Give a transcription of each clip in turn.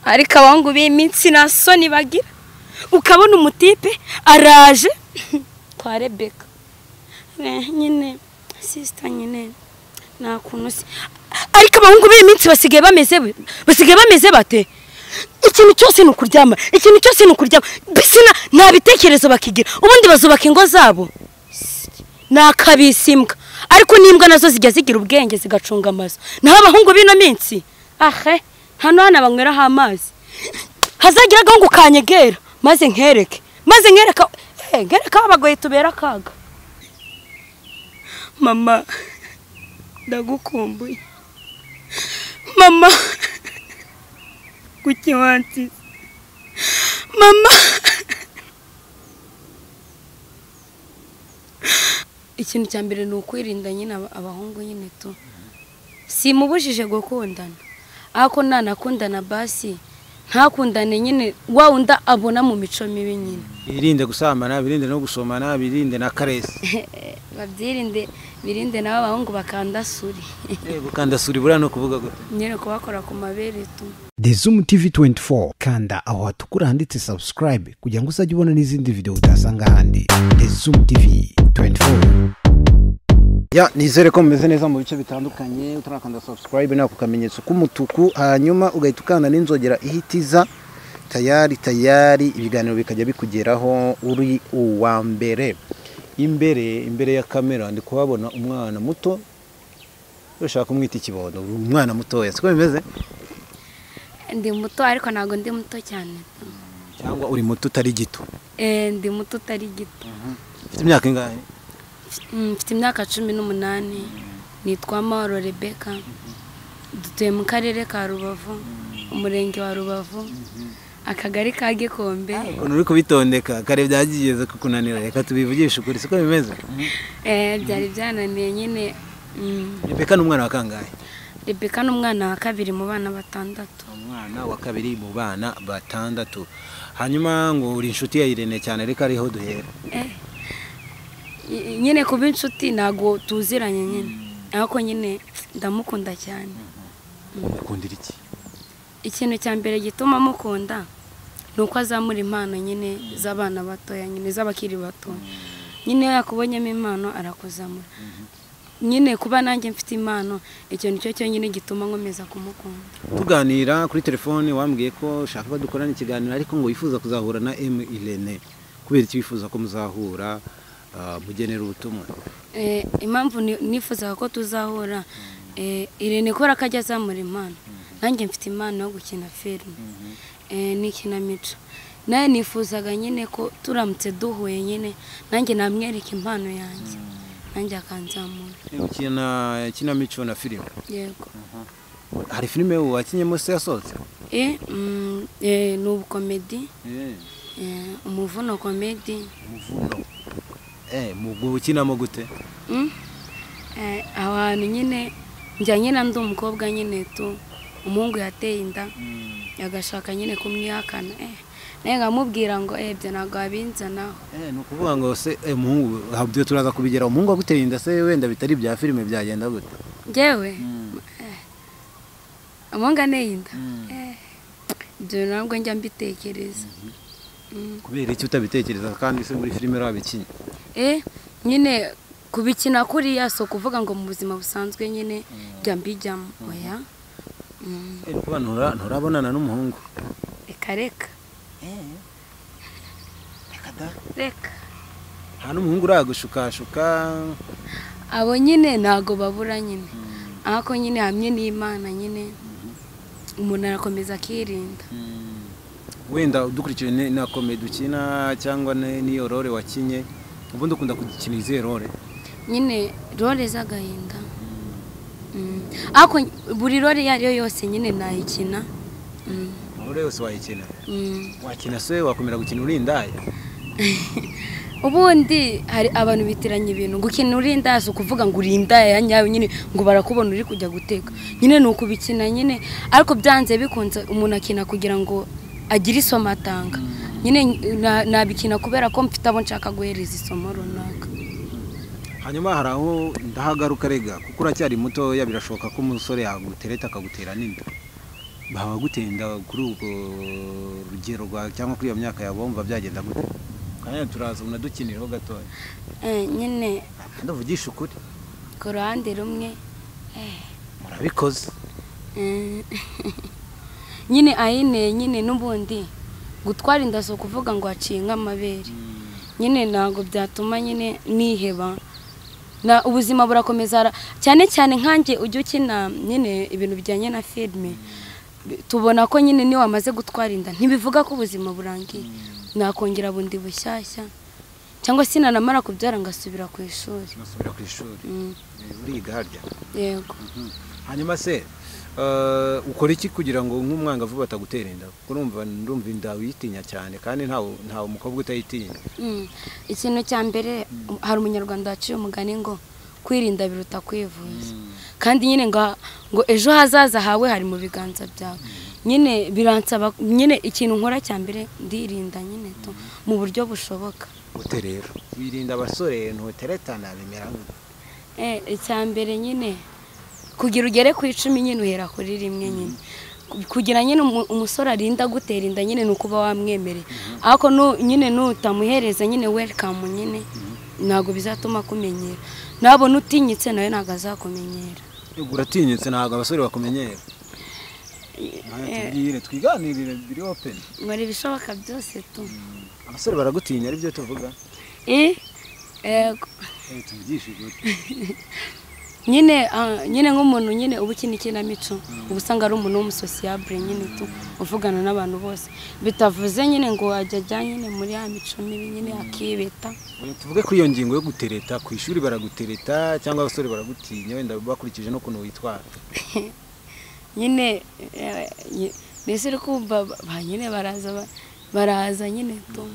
Ariko abahungu b'iminsi nta soni bagira, ukabona umutipe araje kwa Rebecca nyine sister nyine nta kuntu se. Ariko abahungu b'iminsi basigaye bameze bate? Ikintu cyose ni ukuryama, ikintu cyose ni ukuryama, mbese nta bitekerezo bakigira. Ubundi bazubaka ingo zabo nakabisimbwa, ariko n'imbwa nazo zijya zigira ubwenge zigacunga amazu. Naho abahungu b'ino minsi ahe hano hano banyweraho amazi, hazagira agahungu kanyegera maze nkereke, maze nkereka nkereka abagoye tubera akaga. Mama ndagukumbuye, mama kuki wansize, mama. Ikintu cya mbere ni ukwirinda nyine abahungu nyine tu. Simubujije gukundana, ariko nanakundana basi ntakundane nyine wa unda abona mu mico mibi nyine. Birinde gusambana, birinde no gusomana, birinde na karesi. Babyirinde, birinde nabo abahungu bakandasuri. Gukandasuri buriya no kuvuga gute? Nyine kubakora ku mabere tu. The Zoom TV 24, kanda aho hatukura handitse subscribe kugira ngo uzajye ubona n'izindi video utasanga ahandi. The Zoom TV 24. Ya, nizere ko mumeze neza mu bice bitandukanye. Utarakanda subscribe nako kamenyetso k'umutuku, hanyuma ugahita ukanda n'inzogera ihitiza tayari tayari, ibiganiro bikajya bikugeraho uri uwa mbere. Imbere ya kamera ndi kuhabona umwana muto, ushaka kumwita ikibondo, umwana mutoya, siko bimeze? Ndi muto ariko ntago ndi muto cyane. Cyangwa uri muto utari gito? Ndi muto utari gito. Ufite imyaka ingahe? Mfite imyaka 18. Nitwa Mahoro Rebecca, dutuye mu karere ka Rubavu, umurenge wa Rubavu, akagari ka Gikombe. Ukuntu uri kubitondeka kare byagigeze kukunanira, reka tubivugishe ukuri, siko bimeze? Byari byananiye nyine. Rebecca ni umwana wa kangahe? Rebecca ni umwana wa kabiri mu bana batandatu. Umwana wa kabiri mu bana batandatu. Hanyuma ngo uri inshuti ya Irene cyane, reka ariho duhera. Nyine kuba inshuti ntago tuziranye nyine, ariko nyine ndamukunda cyane. Ukundira iki? Ikintu cya mbere gituma mukunda ni uko azamura impano nyine z'abana batoya, nyine z'abakiri bato. Nyine iyo yakubonyemo impano arakuzamura. Nyine kuba nanjye mfite impano, icyo nicyo cyonyine gituma nkomeza kumukunda. Tuganira kuri telefone wambwiye ko ushaka ko dukorana ikiganiro, ariko ngo wifuza kuzahura na M Irene. Kubera iki wifuza ko muzahura? Mugenera ubutumwa. Impamvu nifuza ko tuzahura, Irene kubera ko ajya azamura impano, nanjye mfite impano yo gukina filime n'ikinamico. Nawe nifuzaga nyine ko turamutse duhuye nyine nanjye namwereka impano yanjye, nanjye akanzamura. Ukina ikinamico na filime? Yego. Hari filime wakinyemo se yasohotse? Ni ubukomedi, umuvuno komedi. Umuvuno. Mugukinamo gute? Abantu nyine njya nyine ndi umukobwa nyine tu, umuhungu yateye inda agashaka nyine kumwihakana, naye nkamubwira ngo ibyo ntabwo wabinzanaho. Ni ukuvuga ngo se umuhungu habyo turaza kubigera, umuhungu aguteye inda se wenda bitari bya filime byagenda gute? Njyewe umuhungu anteye inda, ibyo ntabwo njya mbitekereza. Kubera iki utabitekereza kandi se muri filime urabikinnye? Nyine kubikina kuriya so kuvuga ngo mu buzima busanzwe nyine njya mbijyamo, oya. Kuba nturabonana n'umuhungu? Reka reka. Reka da. Reka. Nta n'umuhungu uragushukashuka? Abo nyine ntago babura nyine, ariko nyine hamwe n'Imana nyine umuntu arakomeza akirinda. Wenda dukurikije na komedi ukina cyangwa n'iyo role wakinye, ubundi ukunda gukina izihe role? Nyine role z'agahinda. Ariko buri role iyo ariyo yose nyine nayikina. Role yose wayikina? Wakina se wakomera gukina uri indaya? Ubundi hari abantu bitiranya ibintu, gukina uri indaya si ukuvuga ngo uri indaya ya nyayo nyine ngo barakubona uri kujya guteka. Nyine ni ukubikina nyine, ariko byanze bikunze umuntu akina kugira ngo agire isomo atanga. Nyine nabikina kubera ko mfite abo nshaka guhereza isomo runaka. Hanyuma hari aho ndahagaruka rega, kuko uracyari mutoya, birashoboka ko umusore yagutereta akagutera n'inda. Baba gutenda kuri ubwo rugero rwa cyangwa kuri iyo myaka yawe wumva byagenda gute? Kandi turaza unadukiniraho gatoya. Nyine ndavugisha ukuri ku ruhande rumwe murabikoze. Nyine ayine nyine n'ubundi gutwara inda so kuvuga ngo aciye nk'amabere. Nyine ntago byatuma nyine niheba. Na ubuzima burakomeza cyane cyane nkanjye ujya ukina nyine ibintu bijyanye na filme. Tubona ko nyine niwe wamaze gutwara inda ntibivuga ko ubuzima burangiye. Nakongera bundi bushyashya cyangwa sinanamara kubyara ngasubira ku ishuri. Ngasubira ku ishuri. Uriga harya? Yego. Hanyuma se ukora iki kugira ngo nk'umwangavu batagutera inda? Kurumva ndumva inda uyitinya cyane kandi ntawe umukobwa utayitinya. Ikintu cya mbere hari umunyarwanda waciye umugani ngo kwirinda biruta kwivuza. Kandi nyine ngo ejo hazaza hawe hari mu biganza byawe. Nyine biransaba nyine ikintu nkora cya mbere ndirinda nyine to mu buryo bushoboka. Ute rero wirinda abasore ntuteretana bimera gute? Icya mbere nyine kugira ugere ku 10 nyine uhera kuri rimwe nyine. Kugira nyine umusore arinda gutera inda nyine nukuba wamwemereye. Ariko nyine nutamuhereza nyine welcome nyine ntago bizatuma kumenyera. Nabona utinyitse nawe ntago azakumenyera. Uratinyitse ntago abasore bakumenyera. Tubwire twiganirire biri open. Ngari bishoboka byose tu. Abasore baragutinya ari byo tuvuga? Yego. Tuvugishe gute? Nyine nyine nk'umuntu nyine uba ukina ikinamico uba usanga ari umuntu w'umusociable nyine tu uvugana n'abantu bose bitavuze nyine ngo ajya nyine muri ya mico mibi nyine akibeta. Tuvuge kuri iyo ngingo yo gutereta ku ishuri baragutereta cyangwa abasore baragutinya wenda bakurikije no kuntu witwara. Nyine mbese uri kumva ba nyine baraza nyine tu.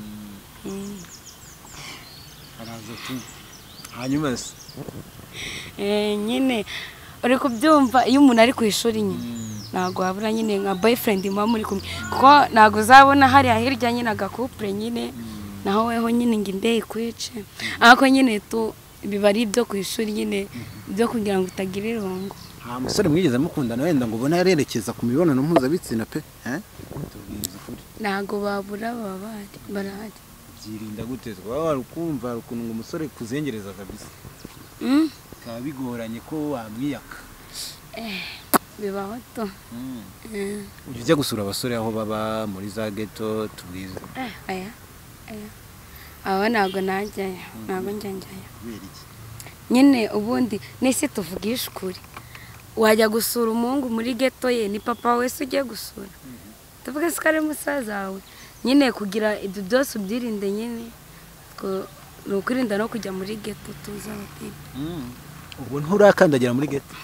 Baraza tu. Hanyuma se nyine uri kubyumva iyo umuntu ari ku ishuri nyine ntago wabura nyine nka boyfriend muba muri kumwe kuko ntago uzabona hariya hirya nyine agakupure nyine naho weho nyine ngo imbehe ikwice. Ariko nyine tu biba ari ibyo ku ishuri nyine byo kugira ngo utagira irungu. Nta musore mwigeze mukundana wenda ngo ubone yarerekeza ku mibonano mpuzabitsina pe? Ntago babura baba barahari. Byirinda gute? Waba ukumva ukuntu ngo umusore kuzengereza kabisa. Bikaba bigoranye ko wamwiyaka. Bibaho to. Ujya gusura abasore aho baba muri za ghetto tubwize? Aya. Aba ntago najyayo, ntago njyayo. Kubera iki? Nyine ubundi nese tuvugisha ukuri. Wajya gusura umuhungu muri ghetto ye ni papa wese ugiye gusura. Tuvuge se ko ari musaza wawe. Nyine kugira ibyo byose ubyirinde nyine ni ukwirinda no kujya muri ghetto tuza abatipe. Ubwo nturakandagira muri ghetto?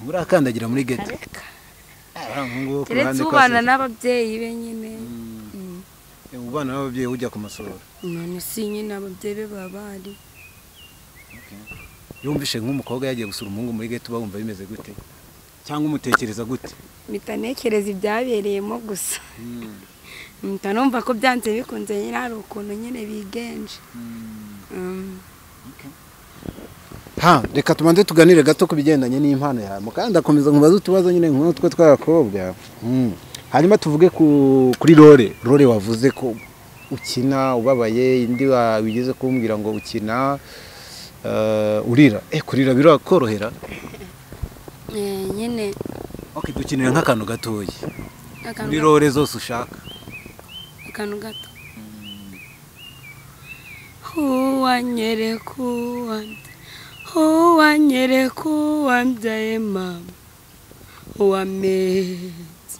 Nturakandagira muri ghetto? Keretse ubana n'ababyeyi be nyine. Ubana n'ababyeyi ujya ku masura? None si nyine ababyeyi be baba bahari. Yumvishe nk'umukobwa yagiye gusura umuhungu muri ghetto bumva bimeze gute? Cyangwa umutekereza gute? Mpita ntekereza ibyabereyemo gusa. Mpita numva ko byanze bikunze nyine hari ukuntu nyine bigenje. Reka tubanze tuganire gato ku bigendanye n'impano yawe. Kandi ndakomeza nkubaze utubazo nyine nk'utwo tw'abakobwa. Hanyuma tuvuge kuri role. Role wavuze ko ukina ubabaye, indi wigeze kumbwira ngo ukina urira. Kurira birakorohera? Nyine Okay, dukinira nk'akantu gatoya. Muri role zose ushaka. Akantu gato. Uwanyereka uwambyaye mama uwametse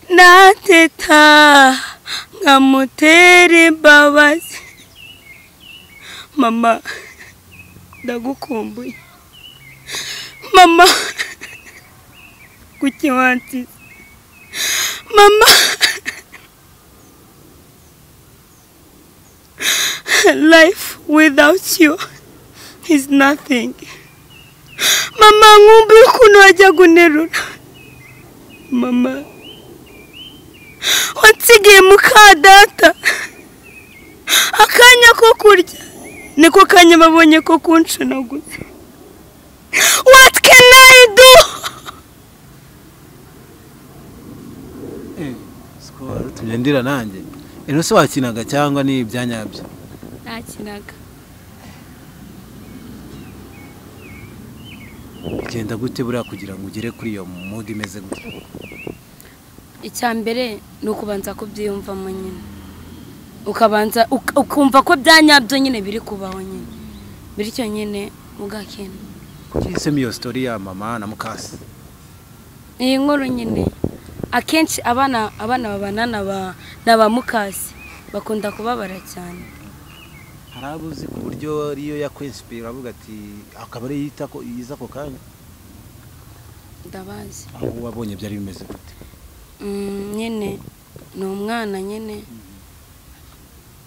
nateta nkamutera imbabazi. Mama ndagukumbuye. Mama kuki wansize? Mama life without you is nothing. Mama nkumbuye ukuntu wajya gunerura. Mama wansigiye muka data akanya ko kurya niko kanya babonye ko kuncunaguza. What can I do? Siko rutumye ndira nanjye. Eno se wakinaga cyangwa ni ibyanyabyo? Nakinaga. Bigenda gute buriya kugira ngo ugere kuri iyo mood imeze gute? Icya mbere ni ukubanza kubyiyumvamo nyine, ukabanza ukumva ko byanyabyo nyine biri kubaho nyine, bityo nyine ugakina. Kuki uhisemo iyo story ya mama na mukase? Iyi nkuru nyine akenshi abana babana na ba mukase bakunda kubabara cyane. Hari abo uzi ku buryo ariyo yakwinspira avuga ati akaba ari yita ko yiza ako kanya? Ndabazi. Aho wabonye byari bimeze gute? Nyine ni umwana nyine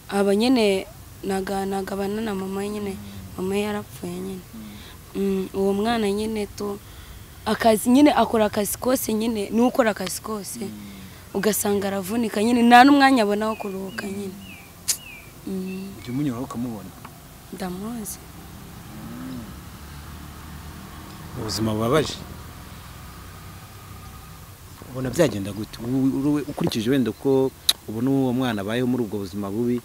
aba nyine nagabana na mama nyine, mama yarapfuye nyine. Uwo mwana nyine tu akazi nyine akora akazi kose nyine, ni ukora akazi kose ugasanga aravunika nyine, nta n'umwanya abona wo kuruhuka nyine. Ujya umunyuraho ukamubona? Ndamuzi. Ubuzima bubabaje. Ubona byagenda gute ukurikije wenda ko ubona uwo mwana abayeho muri ubwo buzima bubi,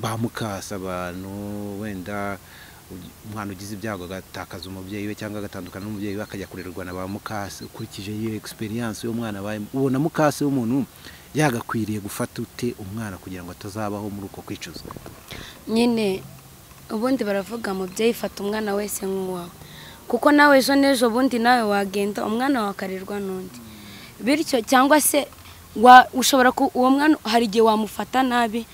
bamukasa abantu, wenda umwana ugize ibyago agatakaza umubyeyi we cyangwa agatandukana n'umubyeyi we akajya kurerwa na ba mukase, ukurikije iyo experience y'umwana abayemo, ubona mukase w'umuntu yagakwiriye gufata ute umwana kugira ngo atazabaho muri uko kwicuza? Nyine ubundi baravuga mubyeyi fata umwana wese nk'uwawe, kuko nawe ejo n'ejo bundi nawe wagenda umwana wawe akarerwa n'undi, bityo cyangwa se ushobora uwo mwana hari igihe wamufata nabi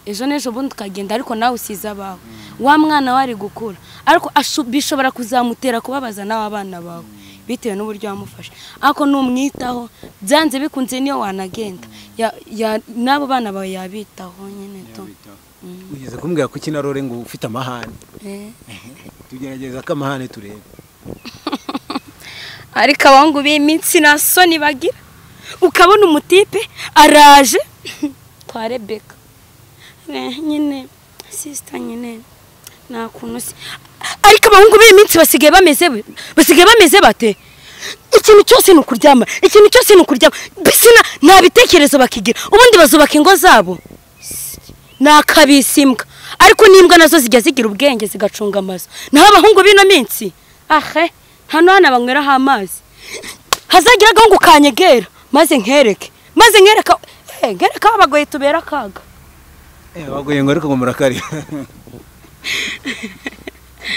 ejo n'ejo bundi ukagenda, ariko nawe usize abawe, wa mwana we ari gukura, ariko bishobora kuzamutera kubabaza nawe abana bawe bitewe n'uburyo wamufashe. Ariko numwitaho byanze bikunze niyo wanagenda n'abo bana bawe yabitaho nyine to. Ugeze kumbwira ko ukina role ngo ufite amahane. Tugerageza ko amahane turebe. Ariko abahungu b'iminsi nta soni bagira, ukabona umutipe araje kwa Rebeka nyine sister nyine nta kuntu se. Ariko abahungu b'iminsi basigaye bameze bate? Ikintu cyose ni ukuryama, ikintu cyose ni ukuryama, mbese nta bitekerezo bakigira. Ubundi bazubaka ingo zabo nakabisimbwa, ariko n'imbwa nazo zijya zigira ubwenge zigacunga amazu. Naho abahungu b'ino minsi ahe hano hano banyweraho amazi, hazagira agahungu kanyegera maze nkereke, maze nkereka abagoye tubera akaga. Abagoye ngo ariko ngo murakari.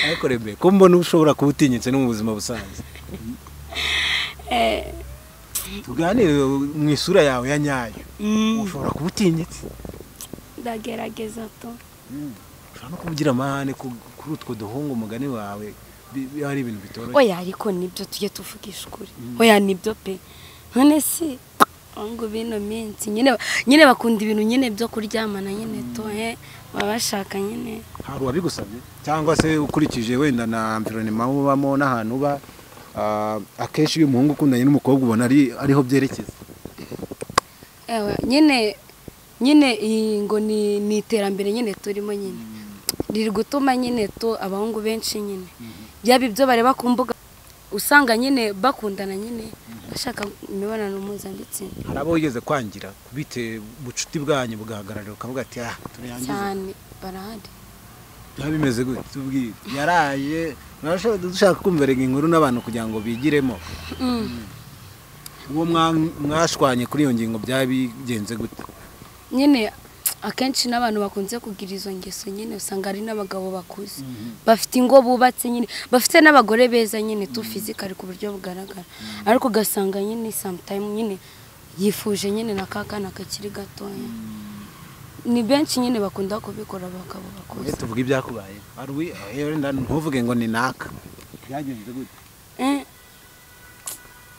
Ariko Rebe, ko mbona ushobora kuba utinyitse no mu buzima busanzwe? Tuganire mu isura yawe ya nyayo, ushobora kuba utinyitse? Ndagerageza to. Ushobora no kugira amahane kuri utwo duhungu umugani wawe, ari ibintu bitoroshye. Oya ariko nibyo tujye tuvugisha ukuri. Oya nibyo pe. None si ngo bino minsi nyine bakunda ibintu nyine byo kuryamana nyine to, babashaka nyine. Hari uwabigusabye cyangwa se ukurikije wenda na environnement ubamo n'ahantu uba, akenshi iyo umuhungu ukundanye n'umukobwa ubona ariho byerekeza? Ewe nyine iyi ngo ni iterambere nyine turimo nyine riri gutuma nyine to abahungu benshi nyine byaba ibyo bareba ku mbuga usanga nyine bakundana nyine bashaka imibonano mpuzabitsina. Hari abo wigeze kwangira bite ubucuti bwanyu bugahagararira ukavuga ati ah turiyangiza? Cyane barahari. Byaba bimeze gute? Tubwire. Yaraye dushaka kumva inkuru n'abantu kugira ngo bigiremo. Uwo mwashwanye kuri iyo ngingo byaba bigenze gute? Nyine akenshi n'abantu bakunze kugira izo ngeso nyine usanga ari n'abagabo bakuze bafite ingo bubatse nyine, bafite n'abagore beza nyine tu physically ku buryo bugaragara, ariko ugasanga nyine sometime nyine yifuje nyine na kakana kakiri gatoya. Ni benshi nyine bakunda kubikora abagabo bakuze. Tuvuga ibyakubaye ari wenda ntuvuge ngo ni naka. Byagenze gute?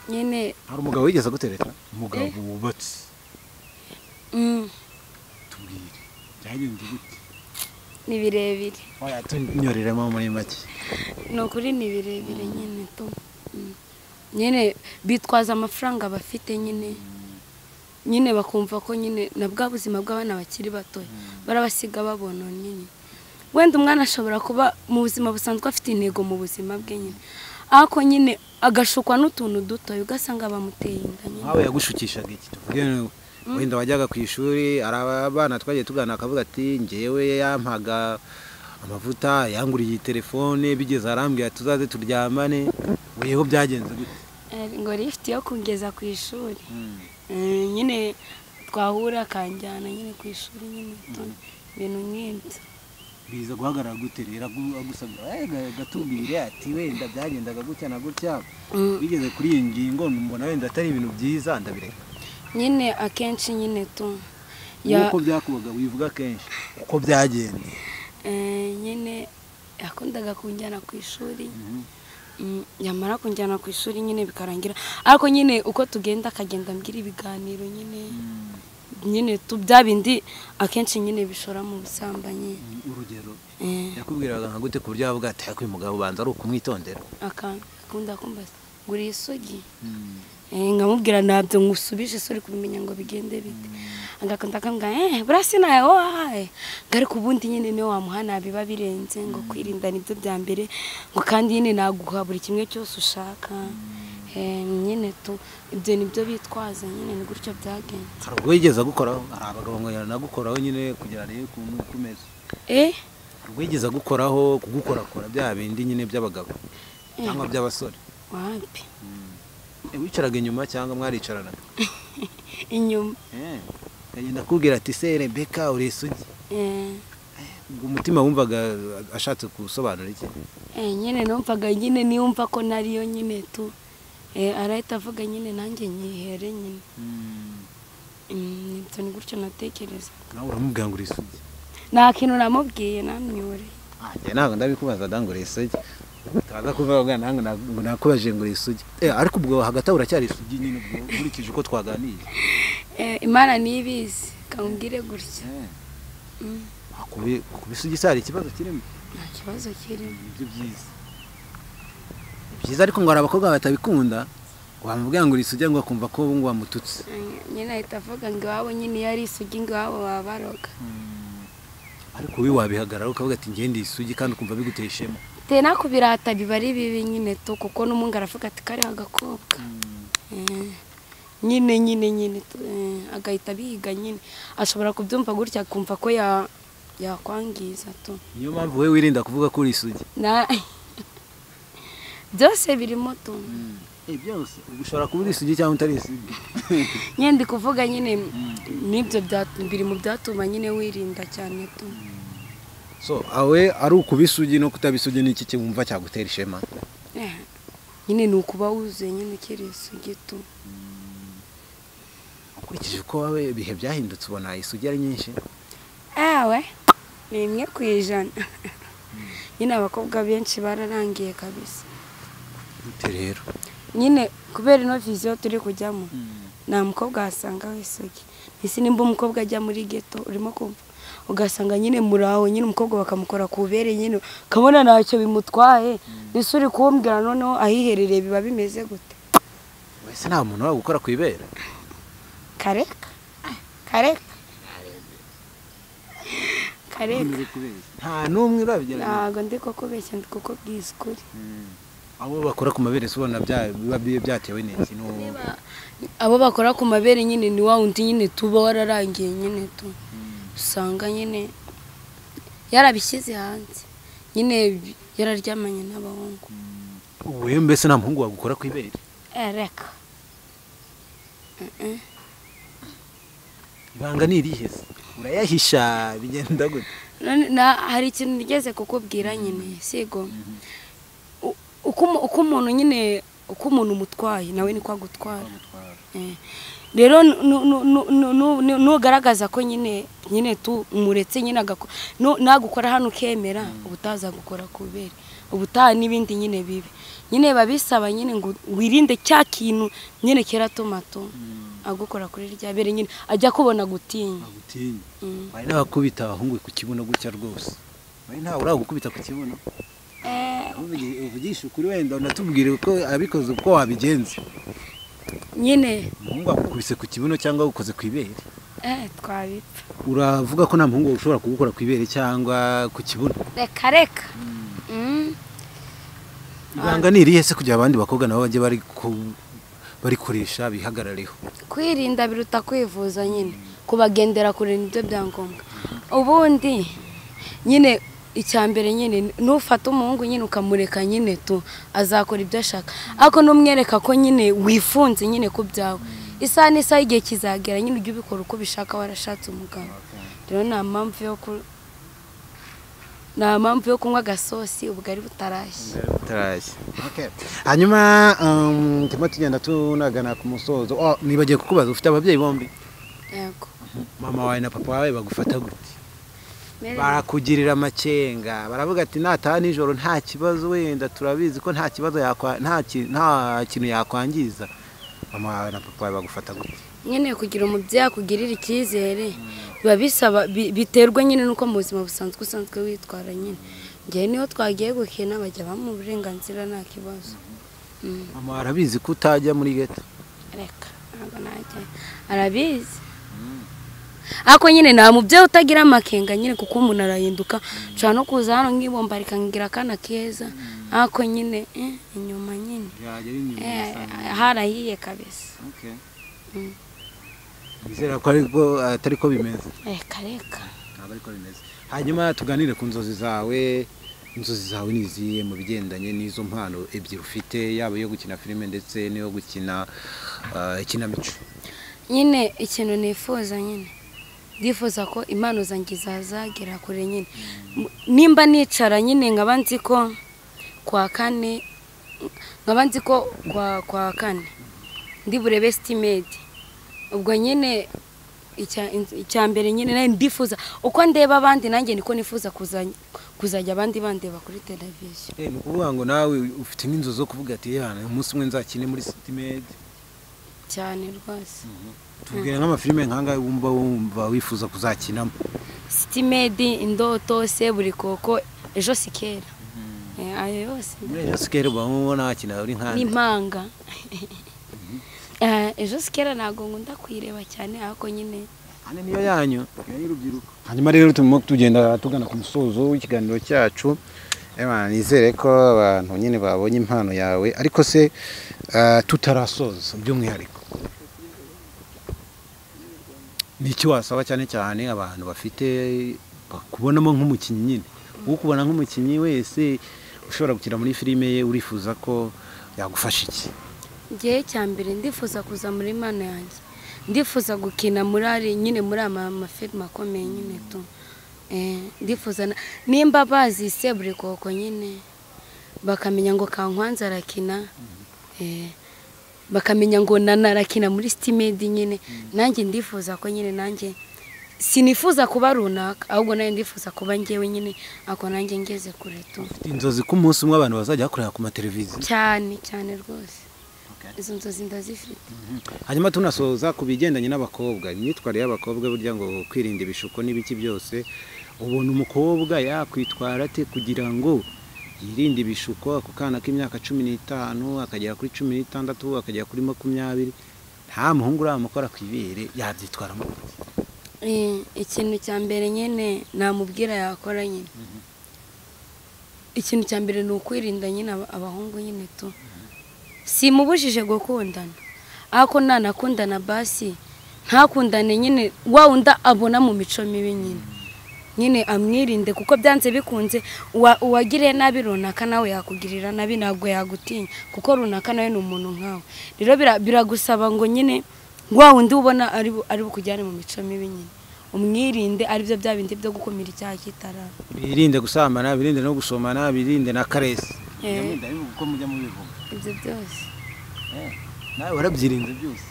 Nyine hari umugabo wigeze gutereta? Umugabo wubatse. Tubwire byagenze gute? Ni birebire. Oya tunyoreremo muri make. Ni ukuri ni birebire nyine to. Nyine bitwaza amafaranga bafite nyine, nyine bakumva ko nyine na bwa buzima bw'abana bakiri bato barabasiga babona nyine. Wenda umwana ashobora kuba mu buzima busanzwe afite intego mu buzima bwe nyine, ariko nyine agashukwa n'utuntu duto ugasanga bamuteye inda nyine. Nkawe yagushukishaga iki? Tuvuge wenda wajyaga ku ishuri, ari abana twagiye tugana akavuga ati njyewe yampaga amavuta, yanguriye telefone, bigeze arambwira tuzaze turyamane. Weho byagenze gute? Ngo lift yo kungeza ku ishuri. Nyine twahura akanjyana nyine ku ishuri nyine ibintu nk'ibyo. Biza guhagarara gute rero agusabye gatubwire ati wenda byagendaga gutya na gutya, bigeze kuri iyi ngingo mbona wenda atari ibintu byiza ndabireka. Nyine akenshi nyine tu uko byakubaga wivuga kenshi uko byagenze. Nyine yakundaga kunjyana ku ishuri, yamara kunjyana ku ishuri nyine bikarangira, ariko nyine uko tugenda akagenda ambwira ibiganiro nyine nyine tu bya bindi akenshi nyine bishora mu busambanyi. Urugero yakubwiraga nka gute ku buryo yavuga ati uyu mugabo banza ari ukumwitondera? Akunda kumbaza nguri isugi, nkamubwira ntabyo ngusubije sori kubimenya ngo bigende bite. Agakunda akambwira burasi nawe wahaye, ariko ubundi nyine niwe wamuha biba birenze, ngo kwirinda nibyo bya mbere, ngo kandi nyine naguha buri kimwe cyose ushaka. Nyine tu ibyo nibyo bitwaza nyine, ni gutyo byagenze. Hari ubwo wigeze agukoraho? Hari abagabo ngo yanagukoraho nyine kugira arebe ukuntu ukomeza. Hari ubwo wigeze agukoraho, kugukorakora bya bindi nyine by'abagabo cyangwa by'abasore? Wapi. Wicaraga inyuma cyangwa mwaricaranaga? Inyuma. Kagenda kubwira ati se Rebecca uri isugi. Umutima wumvaga ashatse gusobanura iki? Nyine numvaga nyine niyumva ko nariyo nyine tu. Arahita avuga nyine nanjye nyihere nyine. Nibyo ni gutyo natekereza. Nawe uramubwira ngo uri isugi? Nta kintu namubwiye namyore. Njye ntabwo ndabikubaza da ngo uri isugi. Utaza kuvuga ngo nakubaje ngo uri isugi. Ariko ubwo hagati aho uracyari isugi nyine ubwo nkurikije uko twaganiye. Imana nibizi kambwire gutya. Kuba isugi se hari ikibazo kirimo? Nta kibazo kirimo. Nibyo byiza. Byiza ariko ngo hari abakobwa batabikunda, wamubwira ngo uri isugi ngo akumva ko ngo wamututse. Nyine ahita avuga ngo iwabo nyine iyo ari isugi ngo iwabo baba baroga. Ariko wowe wabihagarara ukavuga ati njye ndi isugi kandi ukumva biguteye ishema. Tena kubirata biba ari bibi nyine tu, kuko n'umungu aravuga ati kari agakobwa. Nyine nyine nyine agahita biga nyine, ashobora kubyumva gutya akumva ko yakwangiza tu. Niyo mpamvu wowe wirinda kuvuga ko uri isugi? Byose birimo tu. Byose ushobora kuba uri isugi cyangwa utari isugi. Nyine ndi kuvuga nyine nibyo biri mu byatuma nyine wirinda cyane tu. So awe ari ukuba isugi no kutaba isugi ni iki wumva cyagutera ishema? Nyine ni ukuba wuzuye nyine ukiri isugi tu. Ukurikije uko wawe ibihe byahindutse ubona isugi ari nyinshi? Ewe ni 1%. Nyine abakobwa benshi bararangiye kabisa. Gute rero? Nyine kubera ino vision turi kujyamo nta mukobwa wasanga w'isugi. Ese nimba umukobwa ajya muri ghetto urimo kumva ugasanga nyine muraho nyine umukobwa bakamukora ku bere nyine kabona ntacyo bimutwaye, nise uri kumbwira noneho ahiherereye biba bimeze gute? Wese nta muntu wagukora ku ibere? Kareka kareka kareka. Nta n'umwe urabigerageza? Ntabwo ndi kukubeshya, ndi kukubwiza ukuri. Abo bakora ku mabere se ubona biba byatewe n'iki? Abo bakora ku mabere nyine ni wa wundi nyine tuba wararangiye nyine tu, usanga nyine yarabishyize hanze nyine yararyamanye n'abahungu. Ubu mbese nta muhungu wagukora ku ibere? Reka. Ibanga ni irihe se? Urayahisha bigenda gute? Hari ikintu nigeze kukubwira nyine sigo. Uko umuntu nyine uko umuntu umutwaye nawe niko agutwara. Rero nugaragaza ko nyine nyine tu umuretse nyine nagukora hano ukemera ubutaza gukora kubere ubutaha n'ibindi nyine bibi nyine babisaba nyine ngo wirinde cya kintu nyine keratuma tu agukora kuri rya bere nyine ajya kubona gutinya. Bari n'abakubita abahungu ku kibuno gutya rwose. Bari ntawe uragukubita ku kibuno. Uvugisha ukuri wenda unatubwire uko abikoze uko wabigenza. Nyine umuhungu akukubise ku kibuno cyangwa ukoze ku ibere? Twabipfa. Uravuga ko nta muhungu ushobora kugukora ku ibere cyangwa ku kibuno? Reka reka. Ibanga ni irihe se kugira abandi bakobwa nabo bajye barikoresha bihagarareho? Kwirinda biruta kwivuza nyine, kubagendera kure nibyo byangombwa. Ubundi nyine icyambere nyine nufata umuhungu nyine ukamureka nyine tu azakora ibyo ashaka, ariko numwereka ko nyine wifunze nyine ku byawe, isaha n'isaha igihe kizagera nyine ujye ubikora uko ubishaka warashatse umugabo. Rero nta mpamvu yo kunywa agasosi ubugari butarashye. Okay. Hanyuma turimo tugenda tunagana ku musozo. Nibagiye kukubaza, ufite ababyeyi bombi? Yego. Mama wawe na papa wawe bagufata gute? Barakugirira amakenga, baravuga ati nataha nijoro nta kibazo, wenda turabizi ko nta kibazo nta kintu yakwangiza. Mama wawe na papa wawe bagufata gute? Nyine kugira umubyeyi akugirira icyizere biba bisaba, biterwa nyine nuko mu buzima busanzwe usanzwe witwara nyine. Ngewe niyo twagiye gukina bajya bamuha uburenganzira nta kibazo. Mama arabizi ko utajya muri ghetto? Reka ntabwo najya, arabizi. Ariko nyine nta mubyeyi utagira amakenga nyine, kuko umuntu arahinduka, nshobora no kuza hano nkibombarika ngira akana keza, ariko nyine inyuma nyine harahiye kabisa. Nizera ko ariko atari ko bimeze. Reka reka ntabwo ariko bimeze. Hanyuma tuganire ku nzozi zawe. Inzozi zawe ni izihe mu bigendanye n'izo mpano ebyiri ufite, yaba iyo gukina filime ndetse n'iyo gukina ikinamico? Nyine ikintu nifuza nyine, ndifuza ko impano zanjye zazagera kure nyine. Nimba nicara nyine nkaba nzi ko kwa kane, nkaba nzi ko kwa kane ndi burebe City Maid. Ubwo nyine icya mbere nyine nayo ndifuza uko ndeba abandi, nanjye niko nifuza kuzajya abandi bandeba kuri televiziyo. Ni ukuvuga ngo nawe ufite n'inzozi zo kuvuga ati yana umunsi umwe nzakine muri City Maid? Cyane rwose. Tubwire nk'amafilime nk'anga wumva wifuza kuzakinamo. City Maid, Indoto, Seburikoko, Ejo Sikera. Ayo yose. Muri Ejo Sikera uba ubona wakina uri nkande? N'impanga. Ejo Sikera ntabwo nkunda kuyireba cyane, ariko nyine hano niyo yanyu y'urubyiruko. Hanyuma rero turimo tugenda tugana ku musozo w'ikiganiro cyacu. Nizere ko abantu nyine babonye impano yawe, ariko se tutarasoza by'umwihariko ni iki wasaba cyane cyane abantu bafite bakubonamo nk'umukinnyi nyine? Ukubona nk'umukinnyi wese ushobora gukina muri filime ye, urifuza ko yagufasha iki? Ngewe cya mbere ndifuza kuza muri impano yanjye, ndifuza gukina muri ari nyine muri amafilime akomeye nyine tu. Ndifuza nimba bazi Seburikoko nyine bakamenya ngo Kankwanza arakina, bakamenya ngo Nana arakina muri City Maid nyine, nanjye ndifuza ko nyine nanjye sinifuza kuba runaka, ahubwo nanjye ndifuza kuba ngewe nyine, ako nanjye ngeze kure tu. Inzozi ko umunsi umwe abantu bazajya bakorera ku mateleviziyo? Cyane cyane rwose. Izo nzozi ndazifite. Hanyuma tunasoza ku bigendanye n'abakobwa, imyitwarire y'abakobwa burya ngo kwirinda ibishuko n'ibiki byose, ubona umukobwa yakwitwara ate kugira ngo yirinde ibishuko? Ako kana k'imyaka 15 akagera kuri 16 akagera kuri 20, nta muhungu uramukora ku ibere, yabyitwaramo? Ikintu cya mbere nyine namubwira yakora nyine, ikintu cya mbere ni ukwirinda nyine abahungu nyine tu. Simubujije gukundana, ariko nanakundana basi ntakundane nyine wa wundi abona mu mico mibi nyine, nyine amwirinde, kuko byanze bikunze uwagiriye nabi runaka nawe yakugirira nabi, ntabwo yagutinya kuko runaka nawe ni umuntu nkawe. Rero biragusaba ngo nyine wa wundi ubona ari bukujyane mu mico mibi nyine umwirinde, aribyo bya bindi byo gukumira icyaha kitaraba. Birinde gusambana, birinde no gusomana, birinde na karesi. Uko mujya mubivuga ibyo byose nawe warabyirinze byose.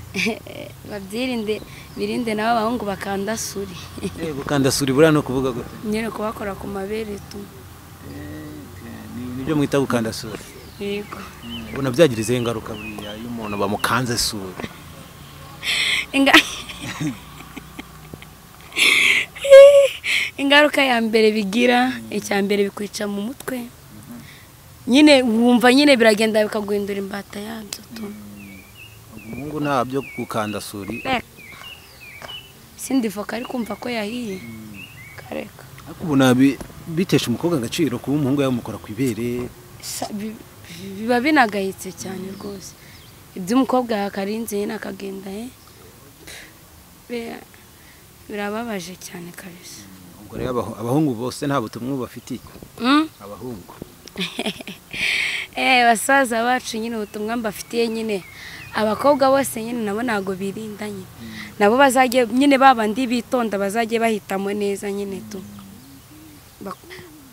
Babyirinde, birinde nabo abahungu bakandasuri. Gukandasuri buriya no kuvuga gute? Nyine kubakora ku mabere tu. Nibyo mwita gukandasuri? Yego. Ubona byagira izihe ngaruka buriya iyo umuntu bamukanze suri? Ingaruka ya mbere bigira, icya mbere bikwica mu mutwe nyine, wumva nyine biragenda bikaguhindura imbata yabyo tu. Umuhungu ntabyo gukandasuri. Sindi voka ari kumva ko yahiye. Kareka. Ariko ubona bitesha umukobwa agaciro kuba umuhungu yamukora ku ibere? Biba binagayitse cyane rwose. Ibyo umukobwa yakarinze nyine akagenda birababaje cyane kabisa. Ubwo rero abahungu bose nta butumwa bafitiye? Abahungu basaza bacu nyine ubutumwa mbafitiye nyine, abakobwa bose nyine nabo ntago birinda nyine, nabo bazajye nyine babandi bitonda, bazajye bahitamo neza nyine tu.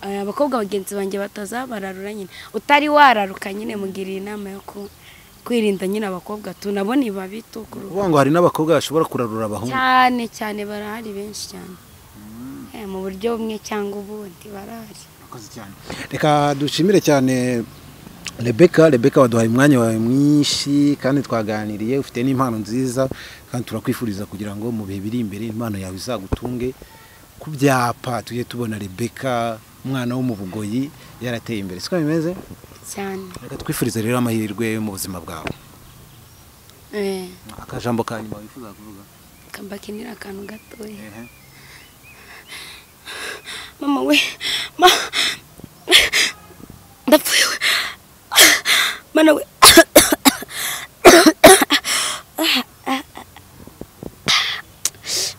Abakobwa bagenzi banjye batazabararura nyine, utari wararuka nyine mugiriye inama yo kwirinda nyine abakobwa tu, nabo ni babi tu. Kuvuga ngo hari n'abakobwa bashobora kurarura abahungu cyane cyane, barahari benshi cyane mu buryo bumwe cyangwa ubundi barahari. Reka dushimire cyane Rebecca. Rebecca waduhaye umwanya wawe mwinshi kandi twaganiriye, ufite n'impano nziza kandi turakwifuriza kugira ngo mu bihe biri imbere impano yawe izagutunge ku byapa, tujye tubona Rebecca umwana wo mu Bugoyi yarateye imbere. Siko bimeze cyane. Reka twifurize rero amahirwe mu buzima bwawe. Akajambo ka nyuma wifuza kuvuga? Kambakinira akantu gatoya. Mama we, ndapfuye we, mana we,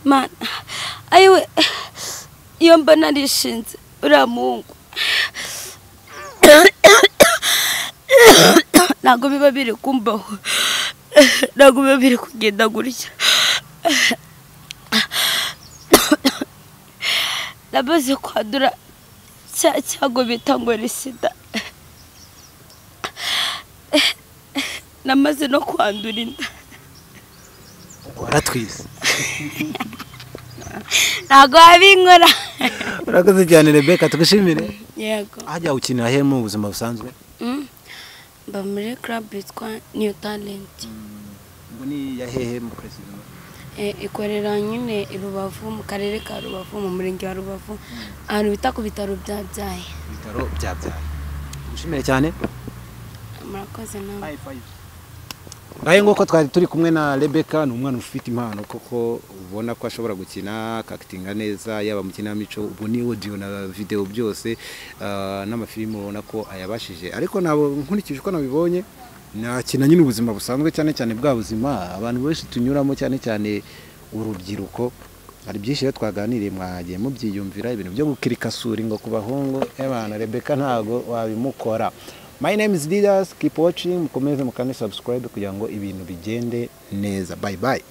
mana ayiwe, iyo mba narishinze uriya muhungu ntabwo biba biri kumbaho, ntabwo biba biri kugenda gutya. Namaze kwandura cya cyago bita ngo ni sida, namaze no kwandura inda. Waratwise? Ntabwo wabinkora. Urakoze cyane Rebecca, tugushimire. Yego. Hajya ukinira he mu buzima busanzwe? Mba muri club yitwa New Talent. Ngo ni ya hehe mu president? Ikorera nyine i Rubavu, mu karere ka Rubavu, mu murenge wa Rubavu, ahantu bita ku bitaro bya Byaye. Bitaro bya Byaye. Tugushimire cyane. Murakoze nawe. Ngaye nguko twari turi kumwe na Rebecca, ni umwana ufite impano koko, ubona ko ashobora gukina akakitinga neza, yaba mu kinamico, ubu ni audio na video byose, n'amafilime ubona ko ayabashije. Ariko nabo nkurikije uko nabibonye, nakina nyine ubuzima busanzwe, cyane cyane bwa buzima abantu benshi tunyuramo, cyane cyane urubyiruko. Hari byinshi rero twaganiriye, mwagiye mubyiyumvira, ibintu byo gukirikasura ngo ku bahungu ebana Rebecca ntago wabimukora. My name is Leaders, keep watching, mukomeze mukande subscribe kugira ngo ibintu bigende neza. Bye bye.